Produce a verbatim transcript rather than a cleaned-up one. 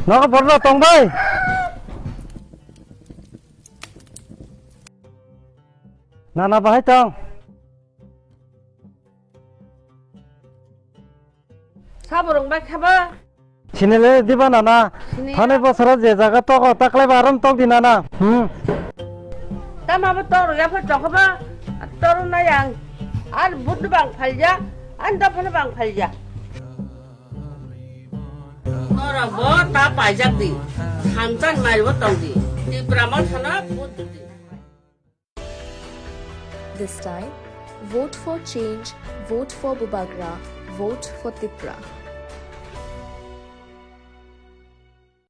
Nogo borok tong bai. Nana bahai tong. Saborong bai khaba. Sinile diba nana. Sini. Thani bosoro je jaga togo taklai ba aram tok di nana. Hmm. Tama bo toro ya pha tokba. Toro na yang. Ar bud bang phalja. An da phana bang phalja. Toro bo ta paijak di. Hamchan mai bo tong di. Tipra mo thana bud di. This time, vote for change, vote for Bubagra, vote for Tipra.